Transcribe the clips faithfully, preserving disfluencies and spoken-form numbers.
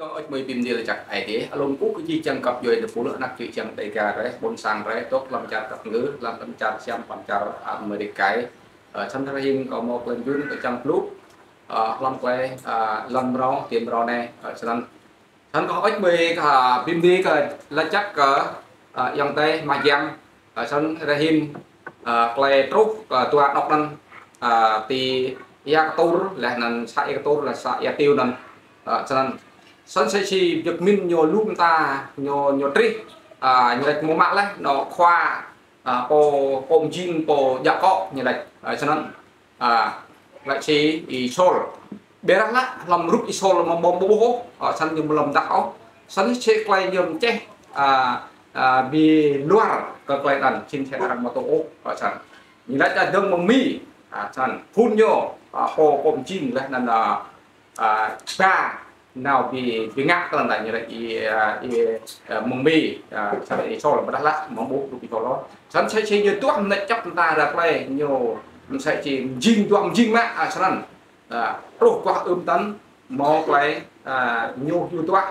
Kơ ôč mơi bi mni lač jăk Aê Diê, alum kơ jih jang găp djuê tơpul anak čư̆ čhiăng Dega drei, ƀuôn sang drei, dôk hlăm čar Dap Ngư, hlăm čar Siam, hlăm čar Amêrik. Ơ, snăn hruê anei kâo mâo klei mjŭn kơ čiăng blŭ, ơ, hlăm klei, ơ, lăn mrâo, ti mrâo anei, ơ, snăn. Snăn kơ ôč mơi kơ bi mni kơ lač jăk kơ, ơ, ayŏng adei Mah Jiăng, ơ, snăn hruê anei, ơ, klei truh, ơ, dua anôk anăn, ơ, ti Êa Ktur, leh anăn să Êa Ktur, leh să Êa Tiê anăn, ơ, snăn. Snăn msĕ si Việt Minh ñu lŏ mtă, ñu, ñu trih, ơ, ñu lač mâo mă leh, ñu khua, ơ, pô, pô mjing, pô djă kŏ, ñu lač, ơ, snăn. Ơ, lač si Y Sôl. Ƀiădah leh, hlăm rup Y Sôl mâo ƀuh ƀuh, ơ, snăn ñu mlăm dah ôh. Snăn si klei ñu mčeh, ơ, ơ, bi luar kơ klei anăn, čĭn čĕ arăng mâo tŭ ôh, ơ, snăn. Ñu lač dơ̆ng mơ̆ng Mi, ơ, snăn. Phŭn ñu, ơ, pô, pô mjing leh anăn, ơ, ơ, ba nao bi, bi ngă kơ anăn ñu lač Y, ơ, Y, ơ, mơ̆ng Mi, ơ, snăn Y Sôl ƀiădah leh, mâo ƀuh rup Y Sôl ôh. Snăn msĕ si ñu duah mnêč čăp mta ra klei, ñu msĕ si mjing duah mjing mă, ơ, snăn. Ơ, truh aguah ưm tăn, mâo klei, ơ, ñu hiu duah.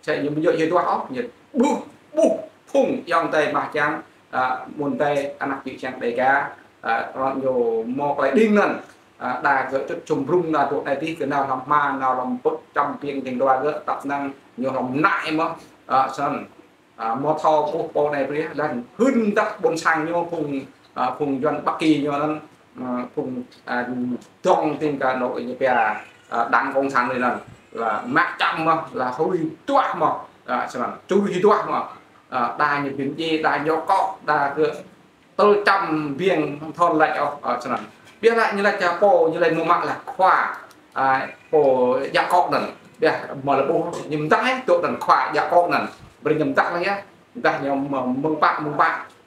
Msĕ ñu mjŭ hiu duah ôh, ñu ƀuh, ƀuh phung ayŏng adei Mah Jiăng, ơ, mơ̆ng adei anak čư̆ čhiăng Dega, ơ, ñu mâo klei đing anăn, ơ, đa gơ̆ čŭt čŭm brŭng nao dôk anei dih, gơ̆ nao hlăm hma, nao hlăm pưk čăm piêng dĭng dua gơ̆, tăp năng ñu hlăm mnă mơh, ơ, snăn. Ơ, mâo thâo ƀuh pô anei brei, leh anăn hưn dah ƀuôn sang ñu phung, ơ, phung Yuăn Bắc Kỳ ñu anăn, ơ, phung, ơ, dŏng tĭng kơ anôk ñu pia, ơ, đảng cộng sản anei anăn, leh mă čăm mơh, leh hrui duah mơh, ơ, snăn, čuh hrui duah mơh, ơ, đa ñu bi mdjiê, đa ñu kŏ, đa gơ̆ tơl čăm biêng thŏn lač ôh, ơ, snăn. Ƀiădah ñu lač, ơ, pô, ñu lač mâo mă leh khua, ơ, pô djă kŏ anăn. Ƀiădah mâo leh ƀuh, ñu mdah, ơ, dôk anăn khua djă kŏ anăn. Brei ñu mdah leh yơh. Mdah ñu mơ̆ng, mơ̆ng pă, mơ̆ng pă.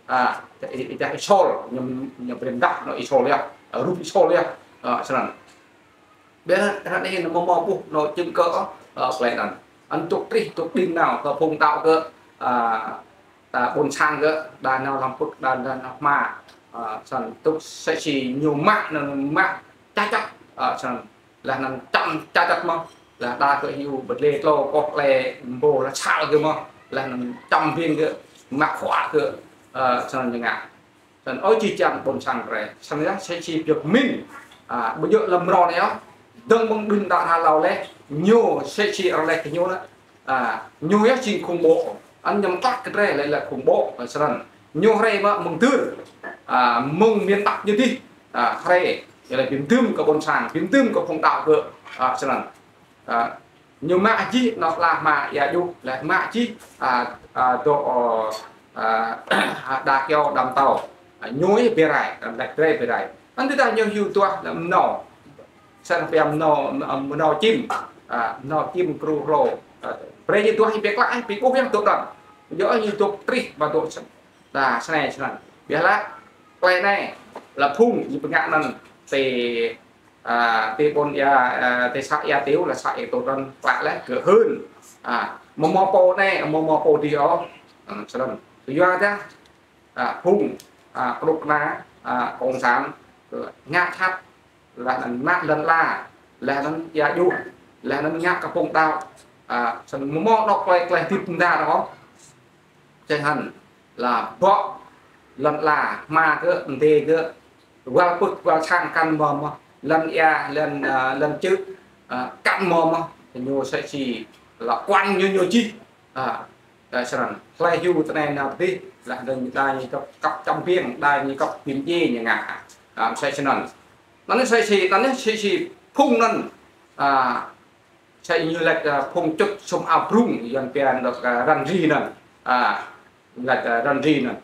Ơ, Y, Y, Y Sôl, ñu, ñu brei mdah, anăn Y Sôl yơh. Ơ, rup Y Sôl yơh. Ơ, snăn. Ƀiădah ară anei ñu mâo, mâo ƀuh, anăn chứng cứ, ơ, klei anăn. Anăn dôk trih, dôk đing nao, kơ phung đăo gơ̆, ơ, ta ƀuôn sang gơ̆, đa nao hlăm pưk, đa, đa nao hma, ơ, snăn dôk msĕ si ñu mă, anăn mă ča čăt, ơ, snăn. Leh anăn čăm ča čăt mơh, leh đa gơ̆ hiu bơdlê tlô, kŏh klei mbô leh sal gơ̆ mơh, leh anăn čăm biêng gơ̆, mă khua gơ̆, ơ, snăn ñu ngă. Snăn ơ jih jang ƀuôn sang drei. Snăn yơh msĕ si Việt Minh, ơ, ƀu djŏ hlăm mrâo anei ôh. Dơ̆ng mơ̆ng đưm đă hlâo leh, ñu msĕ si arăng lač kơ ñu leh. Ơ, ñu yơh jing khủng bố. Anăn ñu mtă kơ drei leh, leh khủng bố, ơ, snăn. Ñu hriê mơ̆ng, mơ̆ng dưr. Ơ, mơ̆ng miền Bắc ñu dih. Ơ, hriê. Ñu leh bi mdưm kơ ƀuôn sang, bi mdưm kơ phung đăo gơ̆. Ơ, snăn. Ơ, ñu mă jih anôk ala hma Êa Djuh, leh mă jih, ơ, ơ, dôk, ơ, ơ, đa kyâo đăm tâo. Ơ, ñu bi rai, đăm lač drei bi rai. Anăn tơdah ñu hiu duah leh mnâo. Snăn pia mnâo, mnâo čĭm, ơ, mnâo čĭm kru hlô. Ơ, brei ñu duah ñu bi klă, bi ƀuh yơh dôk anăn. Yơh ñu dôk trih mă dôk snăn. Đa snei snăn. Ƀiădah leh, klei anei, leh phung ñu bi ngă anăn ti, ơ, ti ƀuôn Êa, ơ, ti să Êa Tiê, leh să Êa Ktur anăn, klă leh gơ̆ hưn. Ơ, mâo mâo pô anei, mâo mâo pô dih ôh. Ơ, snăn. Kyuadah, ơ, phung, ơ, knŭk kna, ơ, cộng sản, ơ, ngă jhat, leh anăn mă lăn ala, leh anăn Êa Djuh, leh anăn ngă kơ phung đăo. Ơ, snăn mâo mâo anôk klei, klei hdĭp mda ôh. Snăn leh bŏ lăn ala, hma gơ̆, mdê gơ̆, wăl pưk, wăl sang kăn mâo mơh, lăn êa, lăn, ơ, lăn čư̆, ơ, kăn mâo mơh, ñu msĕ si leh kuăn ñu, ñu jih. Ơ, ơ, snăn, hlei hiu tinei nao dih, leh anăn đa ñu kăp, kăp čăm biêng, đa ñu kăp bi mdjiê ñu ngă. Ơ, msĕ snăn. Anăn msĕ si, anăn msĕ si phung anăn, ơ, msĕ ñu lač, ơ, phung čŭt sum ao brŭng, Yuăn pia dôk, ơ, răng ri anăn. Ơ, lač, ơ, răng ri anăn.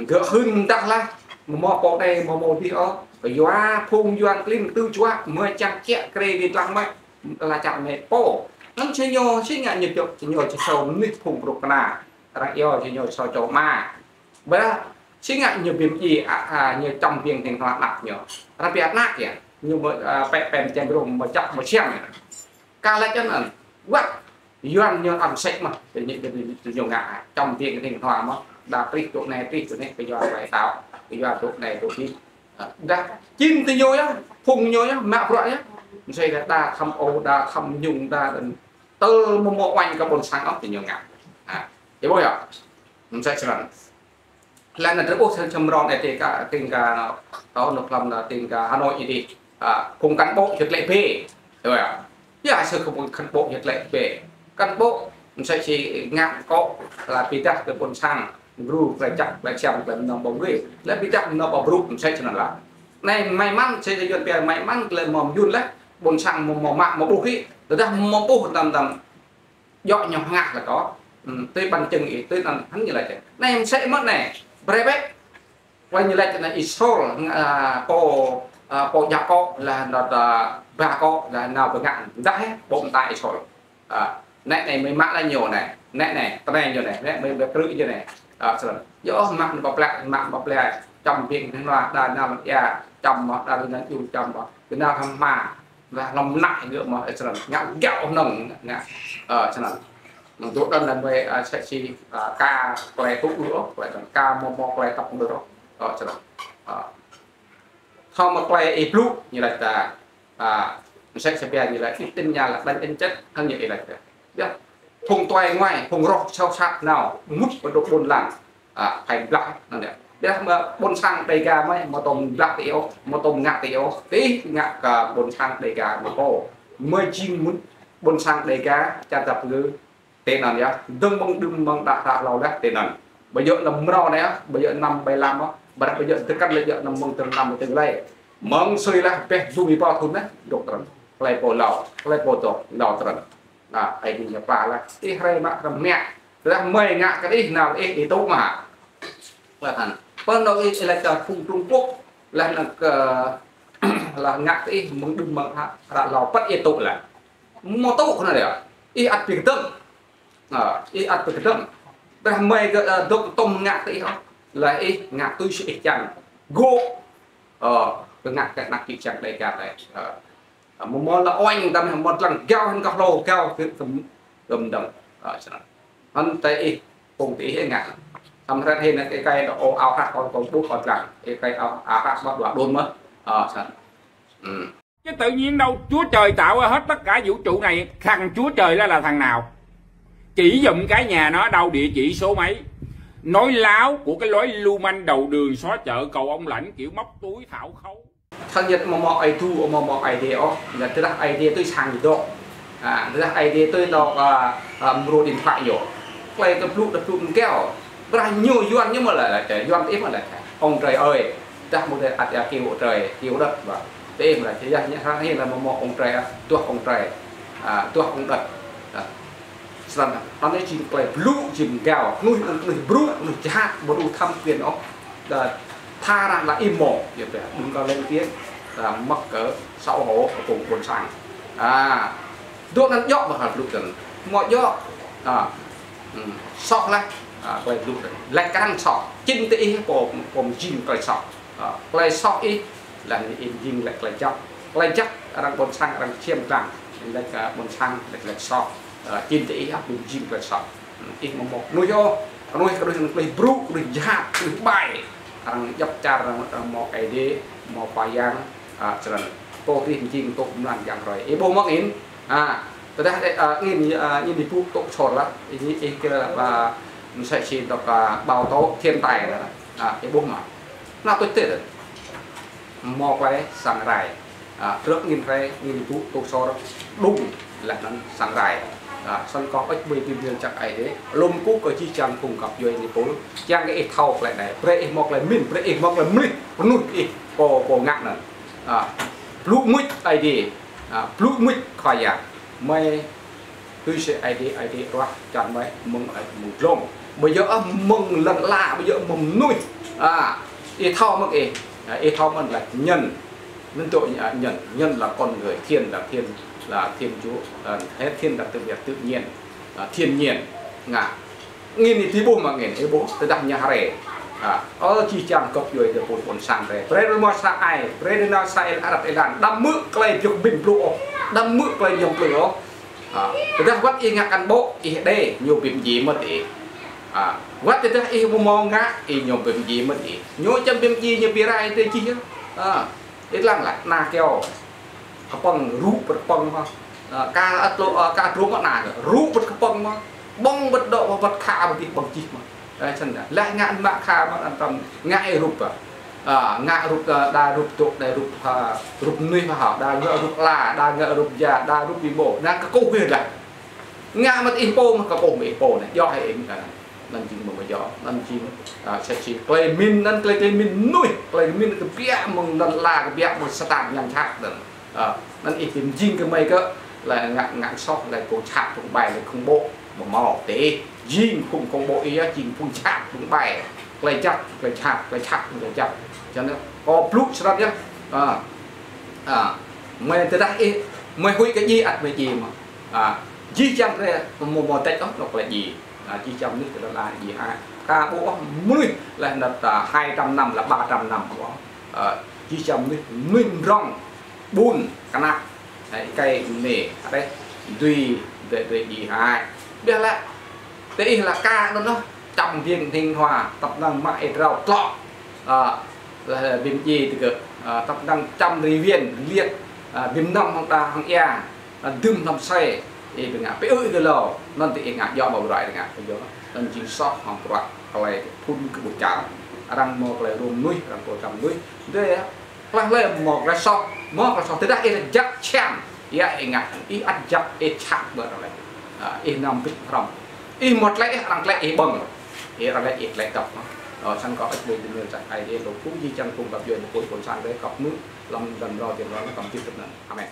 Gơ̆ hưn mdah leh, mâo mâo pô anei, mâo mâo dih ôh. Kyua phung Yuăn klin ktư̆ juă, mơ̆ čiăng kiă kriê bi dlăng mơh, lač čăk mơ̆ pô. Anăn si ñu, si ngă ñu dôk, si ñu si sâo mnuih phung knŭk kna. Arăng iêu si ñu sâo čô ama. Ƀiădah, si ngă ñu bi mdjiê, ơ, ơ, ñu čăm biêng hĭn hnuă anak ñu. Arăng pia anak yơh, ñu mâo, ơ, pĕ, pĕ mčem rông, mâo čăp, mâo siam yơh. Ka lač anăn, wăt, Yuăn ñu ăt msĕ mơh, ti ñu, ti ñu, ti ñu ngă, čăm biêng hĭn hnuă mơh, đa trih dôk anei, trih dôk anei, kyua klei đăo, kyua dôk anei, dôk dih. Ơ, dah, čĭn ti ñu yơh, phung ñu yơh, mă bruă yơh. Msĕ đa, đa khăm ôh, đa khăm mñŭng, đa, đa Tơl mâo mâo uêñ kơ ƀuôn sang ôh ti ñu ngă. Ha. Ih ƀuh yơh. Msĕ snăn. Leh anăn drei ƀuh snăn čăm rŏng ti ka, ti ka, tơ nôk hlăm ti ka Hà Nội ti. Ha, phung cán bộ jăt lĕ bê. Ih ƀuh yơh. Ya, sư kơ phung cán bộ jăt lĕ bê. Cán bộ, msĕ si ngă kơ, leh bi êdah kơ ƀuôn sang, gru, klei jăk, klei siam, klei mnơ̆ng ƀơ̆ng gui. Leh bi êdah mnơ̆ng ƀơ̆ng brŭ, msĕ snăn lah. Anei may măn, si yuăn pia may măn, klei mâo myun leh, ƀuôn sang mâo, mâo mă, mâo ƀuh hĭ. Tơdah mâo ƀuh tăm tăm, djŏ ñu hngah leh kơ. Hmm, tui ƀăng čưng ih, tui anăn hăn ñu lač. Anei msĕ mơh anei. Brei bĕ. Klei ñu lač anăn Y-Sôl, a, pô, a, pô djă kŏ leh anăn, a, ba kŏ leh nao bi ngă mdah, ơ, pô mtô Y-Sôl. A, nĕ anei mei mă leh ñu anei, nĕ anei, tơnei ñu anei, nĕ mei bi krư̆ ñu anei. A, snăn. Yơh mă nao pơpleh, mă pơpleh, čăm ƀing hnua, đa nao lăn ia, čăm mơh, đa nao čum čăm mơh, bi nao hăm hma. Lah lăm mnă gơ̆ mơh, ơ, snăn. Ngă gao hnơ̆ng, ngă, ơ, snăn. Mơ̆ng dôk anăn leh mei, a, msĕ si, a, ka klei tŭ ư ôh, klei anăn ka mâo mâo klei tăp mơ̆ ôh. Ơ, snăn. A. Thâo mâo klei ih blŭ, ñu lač ta, a, msĕ si pia ñu lač, ih tin ñu lač, đánh anh chết, hăn ñu ih lač ta. Ya. Phung tuai nguai, phung roh sâu sat nao, mŭt pơ dôk ƀuôn lan. A, phải blah, anăn ya. Ƀiădah mơ̆ ƀuôn sang Đêga mei, mâo tôm blah ti ôh, mâo tôm ngă ti ôh. Ti ngă kơ ƀuôn sang Đêga mâo pô. Mei jing mŭt ƀuôn sang Đêga, čar dap ngư, ti anăn ya, dơ̆ng mơ̆ng đưm mơ̆ng đă hră hlâo leh ti anăn. Ƀu djŏ năm mrâo anei, ƀu djŏ năm bảy lăm, ƀiădah ƀu djŏ dơkăn leh djŏ năm mơ̆ng tơl năm tơl leh. Mơ̆ng sui leh, pĕ dŭm êbâo thŭn leh, dôk trăn. Klei pô hlâo, klei pô dôk, hlâo trăn. Na, ai ñu pla leh. Ih hriê mă hrăm mă. Tơdah mei ngă kơ ih nao ih, ih tŭ mă. Leh hăn. Pơ anôk ih, ih lač kơ phung Trung Quốc, leh anăn kơ, leh ngă kơ ih mơ̆ng đưm mơ̆ng hră, hră hlâo păt ih tŭ leh. Mâo tŭ kơ anăn ya. Ih ăt bi kdơ̆ng. Ơ, ih ăt bi kdơ̆ng. Ƀiădah mei kơ, ơ, dôk tôm ngă kơ ih ôh. Leh ih ngă tui si ih čiăng. Gŏ. Ơ, kơ ngă kơ anak čư̆ čiăng Đêga leh. Ơ. Mâo mâo leh uêñ tăm mâo dlăng gao hăn kơ hlô gao kơ kơ, kơ mdơ̆ng. Ơ, snăn. Hăn ti ih, phung ti ih ngă. Tăm hrăt hĭn kơ êkei đŏ ao hrăt kơ kơ ƀuh kơ dlăng. Êkei ao, ao hrăt ƀă dua đuôn mơh. Ơ, snăn. Ừm. Chứ tự nhiên đâu Chúa Trời tạo ra hết tất cả vũ trụ này, thằng Chúa Trời đó là thằng nào? Chỉ giùm cái nhà nó đâu, địa chỉ số mấy? Nói láo của cái lối lưu manh đầu đường xó chợ cầu ông lãnh kiểu móc túi thảo khấu. Thâo ñĕt mâo mâo Aê Diê, mâo mâo Aê Diê ôh, leh tơdah Aê Diê tui sang dôk. A, tơdah Aê Diê tui dôk, a, a, mrô điện thoại ñu. Klei kơ blŭ, kơ blŭ mgao. Brah ñu Yuăn ñu mơh lač, lač, Yuăn ti ih mơh lač. Ông trời ơi, dah mâo dê ăt ya kêu trời, kêu đất, ƀă. Ti ih mơh lač, ya, ñu hră hĭn leh mâo mâo ông trời, a, tuah ông trời, a, tuah ông đất. A, snăn, anăn jing klei blŭ, jing mgao, knuih, knuih brŭ, knuih jhat, ƀu thâo thăm quyền ôh. Đa, tha arăng leh ih mâo, ya, đừng có lên tiếng, a, mă kơ xã hội, kơ phung ƀuôn sang. A, dôk anăn djŏ mơh hal blŭ dơ̆ng. Mâo djŏ, a, ừm, soh leh, a, klei blŭ dơ̆ng. Lač kơ arăng soh, čĭn ti ih pô, pô mjing klei soh. A, klei soh ih, leh anăn ih mjing leh klei jăk. Klei jăk, arăng ƀuôn sang, arăng čiêm dlăng. Lač kơ ƀuôn sang, lač, lač soh. A, čĭn ti ih ăt bi mjing klei soh. Ih mâo mâo knuih ôh, knuih, knuih, knuih brŭ, knuih jhat, knuih ƀai. Arăng djăp čar, arăng, arăng mâo Aê Diê, mâo Khua Yang, a, snăn. Kơ ih mjing tŭ mlan yang hrơi. Ih ƀuh mơ̆ng in. A, tơdah, a, in, a, in ih ƀuh tŭ sor lah. Ih, ih kơ, a, msĕ si dôk, a, bao tố thiên tai lah. A, ih ƀuh mơh. Anăn tuč ti dơ̆ng. Mâo klei săng rai. A, trơ̆k ngĭn rai, ngĭn ƀuh tŭ sor đŭng leh anăn săng rai. A, snăn kâo ăt bi bi mjing čăk Aê Diê. Lŏm kơ jih jang phung găp djuê ni pôl. Čiăng kơ ih thâo klei anei. Brei ih mâo klei mĭn, brei ih mâo klei mlih. Knuih ih pô, pô ngă anăn. A, blŭ mưč Aê Diê. A, blŭ mưč Khua Yang. Mei tui si Aê Diê, Aê Diê ruah čan mei mơ̆ng, mơ̆ng dlông. Ƀu djŏ mơ̆ng lăn ala, ƀu djŏ mơ̆ng mnuih. A, ih thâo mơ̆ng ih, a, ih thâo mơ̆ng lač nhân. Nhân tố, a, nhân, nhân là con người, thiên là thiên, là thiên chúa, à, thế thiên là tự nhiên, tự nhiên, à, thiên nhiên. Ngă. Ngĭn ih ti ƀuh mă ngĭn, ih ƀuh, tơdah ñu hriê. A, ơ, jih jang găp djuê ti pôl ƀuôn sang drei. Brei drei mâo sa ai, brei drei nao sa êlan, arăt êlan. Đăm mơ̆ klei biêk bĭn blŭ ôh. Đăm mơ̆ klei ñăm plư ôh. A, tơdah wăt ih ngă cán bộ, ih đei, ñu bi mdjiê mơh ih. A, wăt tơdah ih ƀu mâo ngă, ih ñu bi mdjiê mơh ih. Ñu čăm bi mdjiê ñu bi rai drei jih. A, ih dlăng lah, na kyâo. Kpơ̆ng, rŭ kpơ̆ng mơh. Ơ, ka ăt lŏ, ơ, ka ăt rup mă na, rup bĕ kpơ̆ng mă, ƀơ̆ng bĕ dŏ, bĕ khă bĕ ti ƀơ̆ng jih mă. Ơ, snăn dah. Leh ngă mă khă mă anăn tăm ngă ih rup ba. Ơ, ngă rup, ơ, đa rup dŏ, đa rup, ha, rup mnuih mă hŏ, đa ngă rup ala, đa ngă rup ya, đa rup êmô. Năng kkuh bi dah. Ngă mă ih pô mă kkuh mă ih pô anei. Djŏ hĕ ih, ơ, anăn jing mơ̆ng djŏ, anăn jing, ơ, sa čô klei mĭn, anăn klei, klei mĭn mnuih, klei mĭn kbiă mơ̆ng lăn ala, kbiă mơ̆ng Satan ngăn jhat anăn. Ơ, anăn ih bi mjing kơ mei kơ, leh ngă, ngă soh, leh kông čhat kông bai, leh khủng bố, mâo mâo, ti ih, jing phung khủng bố ih yơh, jing phung čhat kông bai, klei jăk, klei čhat, klei čhat, klei jăk. Čăn kơ blŭ srăng yơh, ơ, ơ, mei tơdah ih, mei huĭ kơ djiê, ăt mei djiê mă. Ơ, jih jang drei mâo mâo tĕč ôh, lŏ klei djiê. Ơ, jih jang mnuih tơdah la djiê hă. Ka ƀuh ôh, mnuih leh anăn ta hai trăm năm, leh ba trăm năm ƀuh ôh. Ơ, jih jang mnuih, mnuih mdrŏng, ƀun, knak, ơ, êkei mnê, areh, dui, dui, dui djiê hă. Ƀiădah lĕ, ti ih lĕ ka anăn noh, čăm biêng hnĭng hua, tăp năng mă ih drao tlŏ. Ơ, leh bi mdjiê digơ̆, ơ, tăp năng čăm ri wiên, liêt, ơ, bi mnăm hŏng ta, hŏng êa, ơ, dưm hlăm asei, ih bi ngă, bi ư̆ ih kơ lâo, anăn ti ih ngă, djŏ mâo bruă ih ngă, kơ djŏ. Anăn jing soh hŏng bruă, klei phŭn kơ ƀuh čar. Arăng mâo klei rông mnuih, arăng pô čăm mnuih. Dê, Klei hlei mâo klei soh, mâo klei soh tơdah ih jăk čhiăm, ya ih ngă, ih ăt jăk, ih čăk ƀơ̆ arăng lĕ. Ơ, ih nao mbĭt hrăm. Ih mâo tlĕ, ih arăng tlĕ, ih ƀơ̆ng. Ih arăng lĕ, ih tlĕ dăp. Ơ, snăn kâo ăt ƀuh dơmêl čăk ai dê lŏ pŭ jih jang phung găp djuê dê pui pôn sang dê kăp mưn, hlăm dăm rô dê rô kăp jih tŭ anăn. Amen.